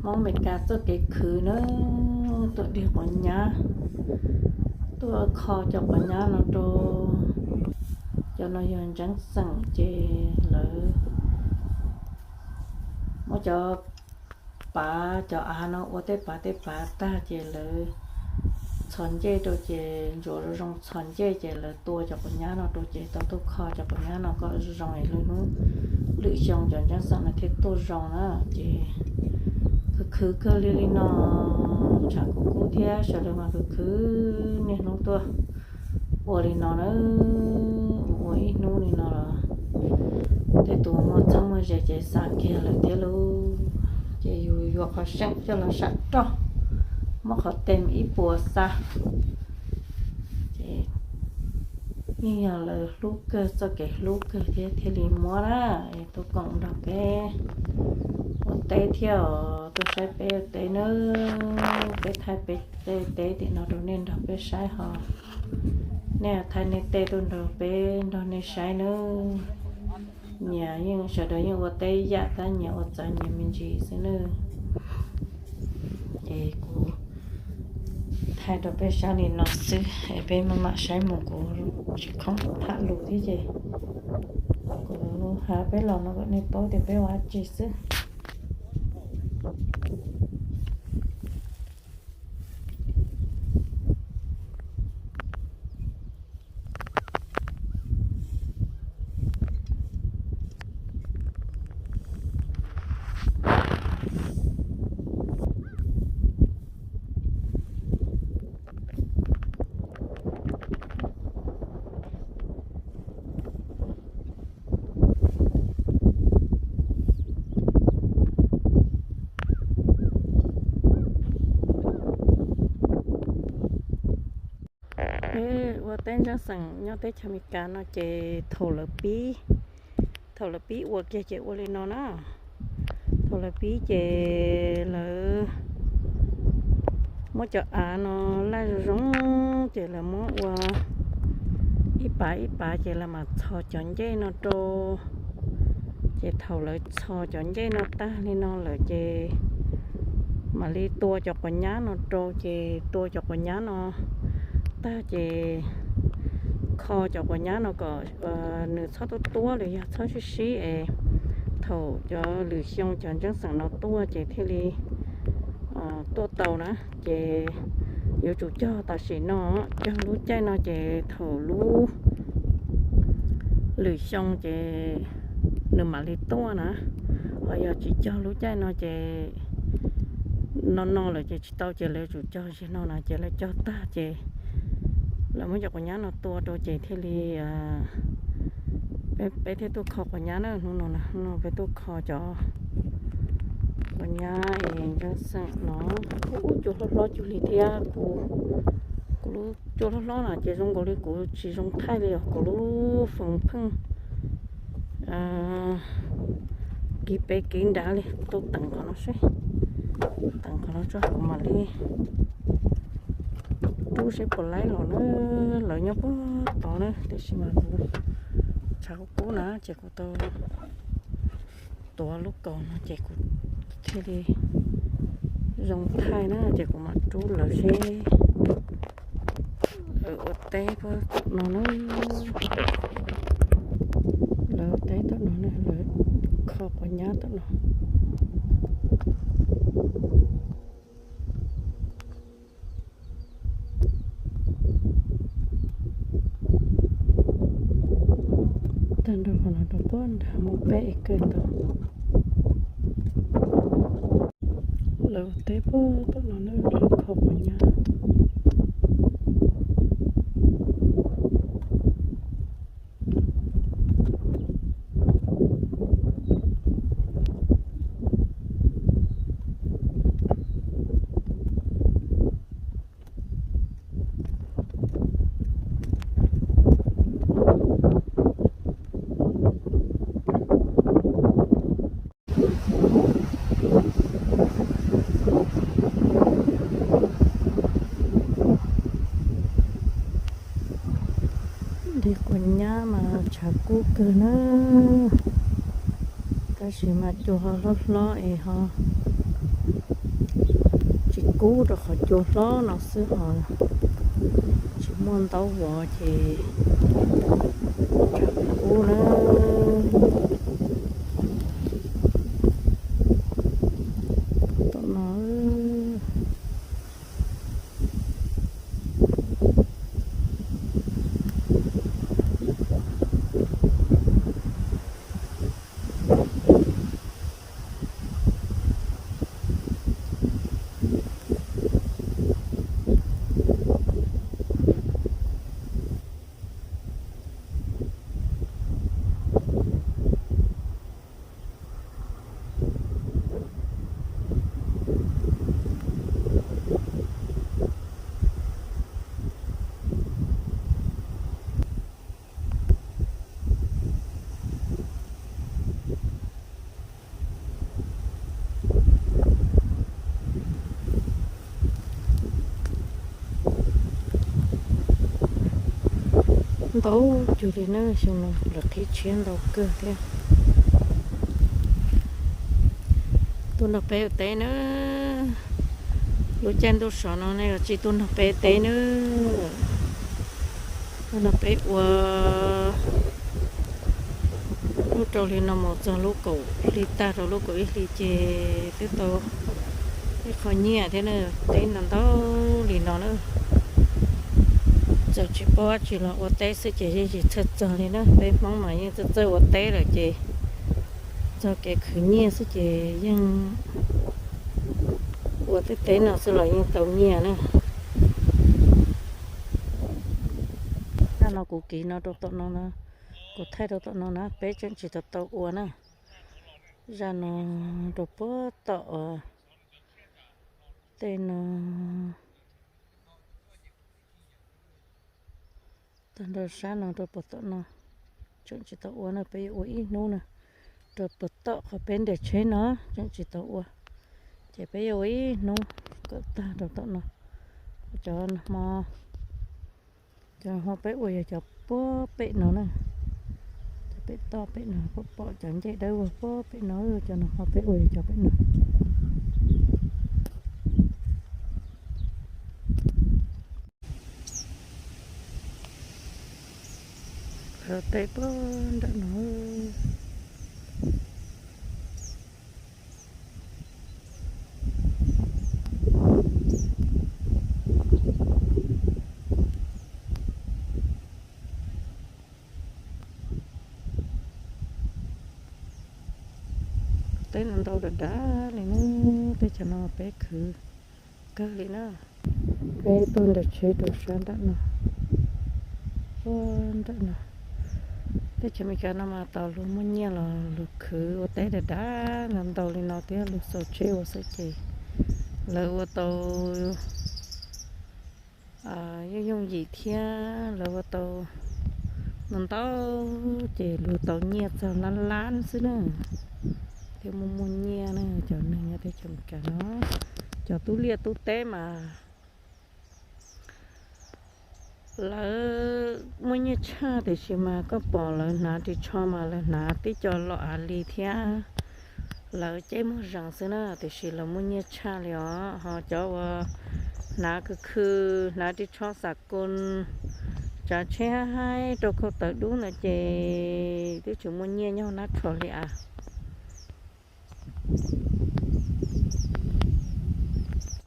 Hmoob Amelikas txoj kev khwv na, tuaj dig quav nyab, tuaj kho cov quav nyab no rau. Cov no yog ntseeb xeem ces lawv muab cov pav cov av no ua tej pav tej pav tag ces lawv txhos ncej rau ces ntsuav zoo zoo txhos ncej ces lawv tua cov quav nyab no rau ces tau tuaj kho cov quav nyab no kom zoo zoo es lwm hnub lwm xyoo cov ntseeb xeem no thiaj tuaj zoo na. Ces khwv khwv kawg li li no, tshav kub kub thiab sawv daws mas khwv khwv niaj hnub tuaj ua li no na, ua ib hnub li no los tej tus muaj txheeb muaj ze ces xa kiag lawm thiab lauj. Ces yus yuav qhov xyeem coj los sam roj, muab qhov tes ib puas xa. Ces yeej yog lawv hlub kawg, txoj kev hlub kawg thiab thiaj li muab na. Es tuaj koom nrog peb ua teb thiab os, tuaj saib peb ua teb nawb. Peb thaij peb tej teb tim no rau nej nrog peb saib ho. Nej thaij nej tej tuaj nrog peb nrog nej saib nawb. Nyias yeej sawv daws yeej ua teb yam tab nyias ua txawv nyias me ntsis xwb nawb. Es kuv thaij rau peb saib li no xwb es peb maj mam saib mus, kuv tsis khoob tham lus thiab ces kuv hais peb los no kom nej paub tias peb ua dab tsi xwb. Peb ua teb ntseeb xeem nyob teb chaws Amelikas no ces thaum lawv pib, thaum lawv pib ua kiag ces ua li no na. Thaum lawv pib ces lawv muab cov av no laij zoo zoo ces lawv muab ua ib pav ib pav ces lawv mam txhos cov ncej no rau. Ces thaum lawv txhos cov ncej no tag li no lawm ces mam li tua cov quav nyab no rau, ces tua cov quav nyab no tag ces kho cov quav nyab no kom nws txhob tuab tuab los yog txhob sib sib es thaum cov lwm xyoo cov ntseeb xeem no tuaj ces thiaj li tuaj tau na. Ces yuav tsum cog tam sim no, cog lub caij no ces thaum lub lwm xyoo ces nws mam li tuaj na. Ho yog tsis cog lub caij no ces no no lawm ces tsis tau, ces lawv yuav tsum cog ziag no na, ces lawv cog tag ces lawv muab cov quav nyab no tua rau ces thiaj li peb thiaj tuaj kho quav nyab na. Hnub no na, hnub no peb tuaj kho cov quav nyab es ntseeb xeem no. Ub, cua hlob hlob cuag li thiab, kuv, kuv lub cua hlob hlob na ces zoo nkaus li kuv tsis zoo thaij li os, kuv lub foos pheej kiv pem kiv nrad li. Kuv tau teem qhov no seb, teem qhov no tso kuv mam li rub seb puas laib los na. Lawv nyob puag tod na, tiam sis mas kuv tshav kub kub na ces kuv tau tuav lub kaus no ces kuv thiaj li zoo thaij na, ces kuv mam rub lawv seb lawv ua teb puag tom no na. Lawv ua teb tom no na, lawv kho quav nyab tom no. Tag nrho qhov no rau puag nrad muaj peb acre ntau. Lawv ua teb puag tom no na, lawv kho quav nyab. Dig quav nyab mas tshav kub kawg na, tab sis mas cua ho hlob hlob es ho kub rau qhov cua hlob no xwb hos tsis muaj ntaub vov ces tsa ub na. Tom no Ntau cuag li na, xyoo no lawv qhib tshiab ntau kawg thiab. Tuaj nrog peb ua teb na, lub caij ntuj sov no nej tsis tuaj nrog peb teb na. Tuaj nrog peb ua, lub rau hli no mus txog lub kaum hli tag rau lub kaum ib hli ces twb tau ib qho nyiaj thiab na, teb ntau ntau li no na. Txawm tsis paub dab tsi los ua teb xwb ces yeej tsis txhawj txog li na, peb Hmoob mas yeej txawj txawj ua teb lawm ces txog kev khwv nyiaj xwb ces yeej ua tej teb no xwb los yeej tau nyiaj na. Zaj no kuv kiv no rau tom no na, kuv thaij rau tom no na, peb tseem tsis tau tau ua na. Zaj no rau puag tom tej no, tag nrho sab no rau puag tom no, tseem tsis tau ua na, peb yuav ua ib hnub na, rau puag tom qhov peb nres tsheb no tseem tsis tau ua, ces peb yuav ua ib hnub kom tag rau tom no. Cov hmo, cov hmo peb ua yog cov puag pem no na, cov pem toj pem no, pom pom cov ncej dawb vog puag pem no, cov no hmo peb ua yog cov pem no. Lawv teb puag nram no. Teb no ntau dav dav li na, teb chaws no peb khwv kawg li na. Peb tuaj nres tsheb rau sab nram no, puag nram no. Teb chaws Amelikas no mas tau luag muaj nyiaj los luag khwv ua teb dav dav ntau ntau li no thiab luag xauv tsheb ua xwb ces lawv ua tau yooj yooj yim thiab lawv ua tau ntau ntau ces luag tau nyiaj txog lab lab xwb na, thiaj muaj muaj nyiaj na. Cov neeg nyob teb chaws Amelikas no, cov tub liaj tub teb mas lawv muaj nyiaj tshaj tiam sis mas koj pom lawv hnav ris tsho mas lawv hnav tib co los av li thiab lawv ceb muag zees xwb na, tiam sis lawv muaj nyiaj tshaj li os. Ho cov uas hnav khwv khwv, hnav ris tsho xam koos, tsav tsheb haib haib rau khau tawv dub ntawd ces twb tsis muaj nyiaj nyob nab tsho li as.